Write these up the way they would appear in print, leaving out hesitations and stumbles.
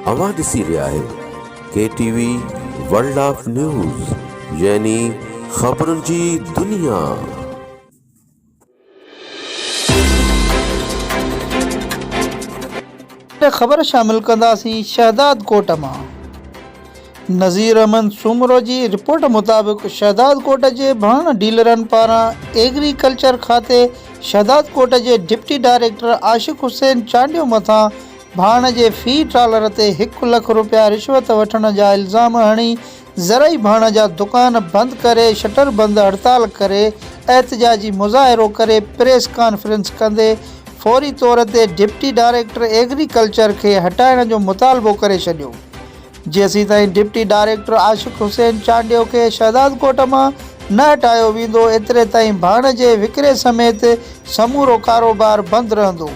اوهان ڏسي رهيا آهيو K T V world of news يعني خبرن جي دنيا. خبر شامل ڪنداسين شهدادڪوٽ مان نذير احمد سومرو جي رپورٽ مطابق شهدادڪوٽ جي ڀاڻ ڊيلرن پاران ايگريڪلچر کاتي شهدادڪوٽ جي ڊپٽي ڊائريڪٽر عاشق حسين چانڊيو مٿان ڀاڻ جي في ٽرالر تي هڪ لک روپيا رشوت وٺڻ جا الزام هڻي زرعي ڀاڻ جا دڪان بند ڪري شٽر بند هڙتال ڪري احتجاجي مظاهرو ڪري پريس ڪانفرنس ڪندي فوري طور تي ڊپٽي ڊائريڪٽر ايگريڪلچر کي هٽائڻ جو مطالبو ڪري ڇڏيو جيسيتائين ڊپٽي ڊائريڪٽر عاشق حسين چانڊيو کي شهدادڪوٽ مان نه هٽايو ويندو ايتري تائين ڀاڻ جي وڪري سميت سمورو ڪاروبار بند رهندو.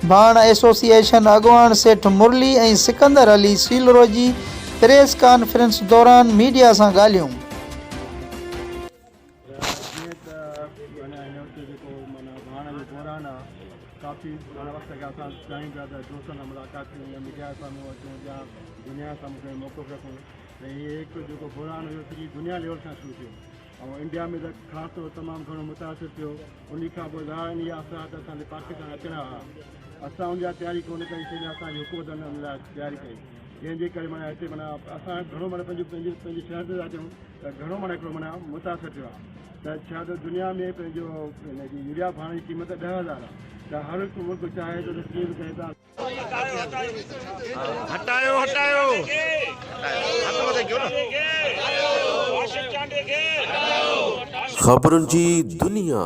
ڀاڻ ايسوسيئيشن اڳواڻ سيٺ مرلي ۽ سڪندر علي سيلرو جي پريس ڪانفرنس دوران ميڊيا سان ڳالهيون. جيئن ته معنيٰ هن وقت جيڪو معنيٰ ڀاڻ جو بحران آ ڪافي گهڻا وقت کان اسان چاهيون پيا ته دوستن سان ملاقات ڪيون يا ميڊيا سامهون اچون يا دنيا سامهون پنهنجو موقف رکون ته هي هڪ جيڪو بحران هيو سڄي دنيا ليول کان شروع ٿيو ۽ انڊيا ۾ ته خاص طور تمام گهڻو متاثر ٿيو انهي کان پوء ظاهر انهي جا اثرات اسان تي پاڪستان اچڻا هئا اسان ان جا تياري ڪونه ڪئي سي نه اسان جي حڪومت ان لاء تياري ڪئي جنهن جي ڪري معنيٰ هتي معنيٰ اسان گهڻو معنيٰ پنهنجو پنهنجي پنهنجي شهر تي ٿا چئون ته گهڻو معنيٰ هڪڙو معنيٰ متاثر ٿيو آهي ته ڇا ته دنيا ۾ پنهنجو هن جي يوريا ڀاڻ جي قيمت 10,000 آهي ته هر هڪ ملڪ چاهي ٿو ته ڪيئن به ڪري ته هٽايو هٽايو هٿ مٿي ڪيو نه. خبرن جي دنيا.